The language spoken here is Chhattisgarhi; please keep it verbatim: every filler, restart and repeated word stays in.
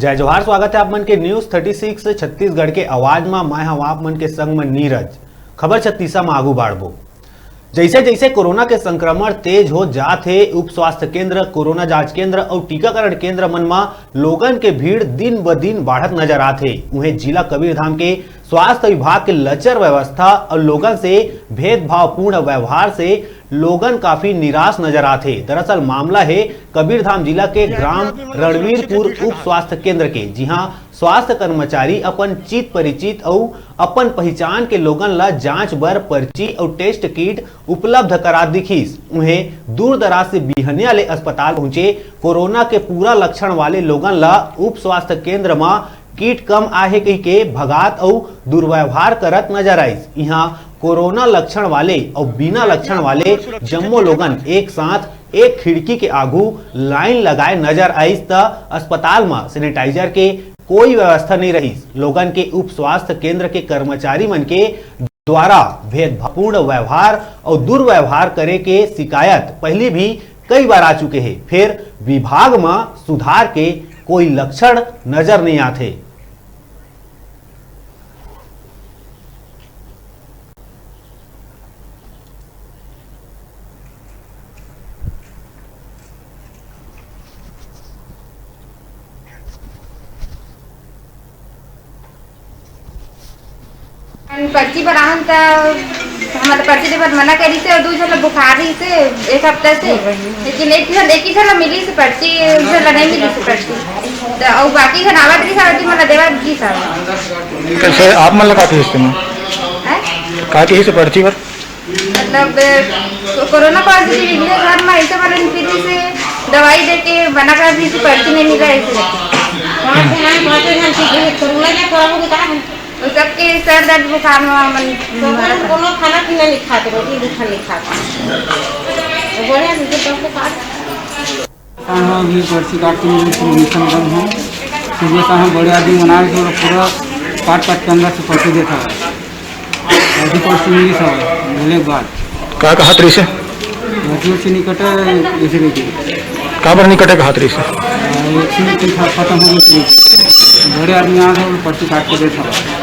जय जोहार, स्वागत है आप मन के न्यूज़ थर्टी सिक्स छत्तीसगढ़ के आवाज मा। मैं हूं आप मन के संग में नीरज। खबर छत्तीसा मा आगू बाढ़बो। जैसे जैसे कोरोना के संक्रमण तेज हो जात हे, उप स्वास्थ्य केंद्र, कोरोना जांच केंद्र अउ टीकाकरण केंद्र मन मा लोगन के भीड़ दिन ब दिन बाढ़त नजर आत हे। उहें जिला कबीरधाम के स्वास्थ्य विभाग के लचर व्यवस्था अउ लोगन से भेदभावपूर्ण व्यवहार से लोगन काफी निराश नजर आत हे। दरअसल मामला हे कबीरधाम जिला के ग्राम रणवीरपुर उप स्वास्थ्य केंद्र के, जिहां स्वास्थ्य कर्मचारी अपन चित परिचित अउ अपन पहिचान के लोगन ला जांच बर पर्ची अउ टेस्ट किट उपलब्ध करा दिखिस। उहें दूर दराज से बिहनिया ले अस्पताल पहुंचे कोरोना के पूरा लक्षण वाले लोगन ला उप स्वास्थ्य केंद्र म किट कम आहे कहिके भगात अउ दुर्व्यवहार करत नजर आइस। इहां कोरोना लक्षण वाले अउ बिना लक्षण वाले जम्मो लोगन एक साथ एक खिड़की के आगू लाइन लगाए नजर आइस, त अस्पताल म सैनिटाइजर के कोई व्यवस्था नहीं रहिस। लोगन के उप स्वास्थ्य केंद्र के कर्मचारी मन के द्वारा भेदभावपूर्ण व्यवहार अउ दुर्व्यवहार करे के शिकायत पहली भी कई बार आ चुके हे, फेर विभाग म सुधार के कोई लक्षण नजर नहीं आथे। पर्ची बर आहन त हमर पर्ची दे बर मना करिस हे अउ दू झन ल बुखार रहिस हे एक हफ्ता से, लेकिन एक झन, एक ही झन ल मिलिस हे पर्ची, एक झन ल नहीं मिलिस हे पर्ची। त अउ बाकी झन आवत रहिस हे, आवत रहिस, मोला देवत रहिस हे। कैसे आप मन ल का कहिस तेमा? हैं? का कहिस हे पर्ची बर? मतलब, कोरोना पॉजिटिव निकले घर में, ऐसे वाले निकली से दवाई दे के मना कर दी थी, पर्ची नहीं मिला ऐसे। पाँच जन आए, पाँचों जन ठीक है, कोरोना के, कोरोना के कारण। वो सबके सर दर्द बुखार में मन तो अपन कोनो खाना पीना नहीं खाते, रोटी भी खाना नहीं खाते। तो बढ़िया से तब तो काट। हाँ, हाँ, अभी पर्ची काट के मिली थी, मिशन गन है। सुबह से हम बड़े आदमी बनाए थे, पूरा काट काट के अंदर से पर्ची देता है। अभी पर्ची मिली सब, बोले के बाद। का कहत रहिस हे? पर्ची उर्ची नहीं कटे, ऐसे नहीं की। काबर नहीं कटे कहत रहिस हे? आ, वैक्सीन की खा-, खत्म हो गई थी। बड़े आदमी आ गए, पर्ची काट के देता है।